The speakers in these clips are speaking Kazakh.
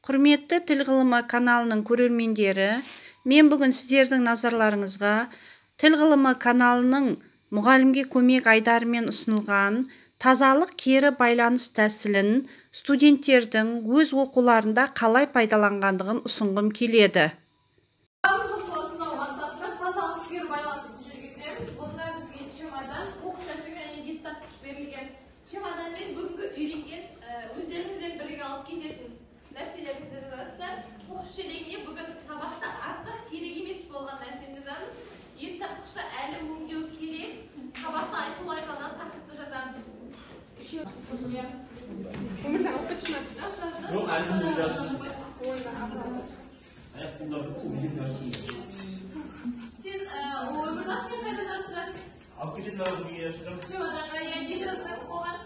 Құрметті Тіл ғылымы каналының көрермендері, мен бүгін сіздердің назарларыңызға Тіл ғылымы каналының мұғалімге көмек айдарымен ұсынылған тазалық кері байланыс тәсілін студенттердің өз оқуларында қалай пайдаланғандығын ұсынғым келеді. Тазалық кері байланысын жүргіземіз. Бұнда бізге чемодан, қоқыс жәшігі және ет тартқыш берілген. Чемоданмен бүгінгі үйренген өздеріңізбен бірге алып кететін нәрселеріңізді жазасыздар. Қоқыс шелегіне бүгін сабақта артық керек емес болған нәрсені жазамыз. Ет тартқышта әлі өңдеу керек, сабақта айтылмай қалған тақырыпты жазамыз. Сен Өмірзақ, сен қайда жаздырасың? Алып кететін неге жаздырамын? Чемоданға, иә, не жаздың оған?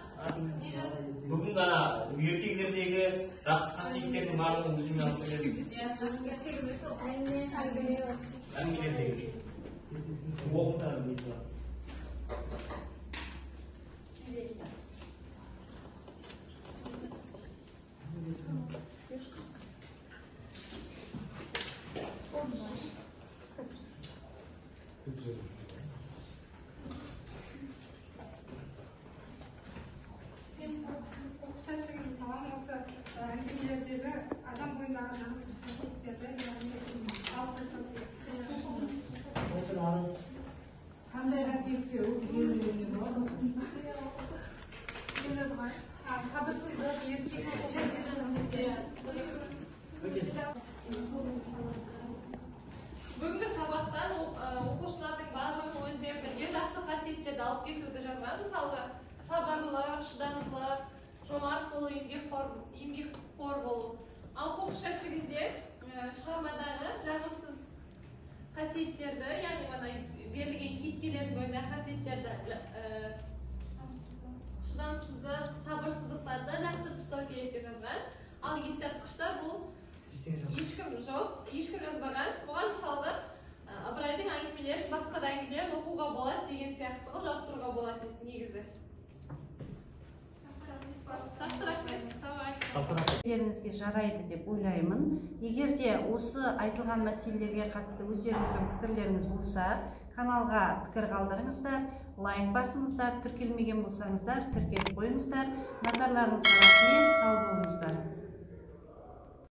Не жаздың? Бүгін ғана ертегілердегі жақсы қасиеттердің барлығын өзіме алып келдім. Иә, жақсы. Әңгімелердегі. Оқытамын мен. Мен қоқыс жәшігіне саламын осы әңгімелердегі адам бойындағы жағымсыз қасиеттерді, яғни алып тастау керек. Қандай қасиеттер өзіңізде болады? Мен жазған сабырсыздық, еріншектік. Бүгінгі сабақтан оқушылардың барлығын өзімен бірге жақсы қасиеттерді алып кетуді жазған. Мысалы, сабырлық, шыдамдылық, жомарт болу, еңбекқор болу. Ал қоқыс жәшігінде шығармадағы жағымсыз қасиеттерді, яғни мына берілген кейіпкерлердің бойындағы қасиеттерді, шыдамсыздық, сабырсыздықтарды лақтырып тастау керек деп жазған. Ал ет тартқышта бұл ешкім жоқ, ешкім жазбаған. Бұған мысалға Ыбырайдың әңгімелерін, басқа да әңгімелерін оқуға болады деген сияқты қылып жаздыруға болады негізі. Жақсы, рахмет. Сіздеріңізге жарайды деп ойлаймын. Егер де осы айтылған мәселелерге қатысты өздеріңіздің пікірлеріңіз болса, каналға пікір қалдырыңыздар, лайк басыңыздар, тіркелмеген болсаңыздар, тіркеліп қойыңыздар. Назарларыңызға рахмет, сау болыңыздар.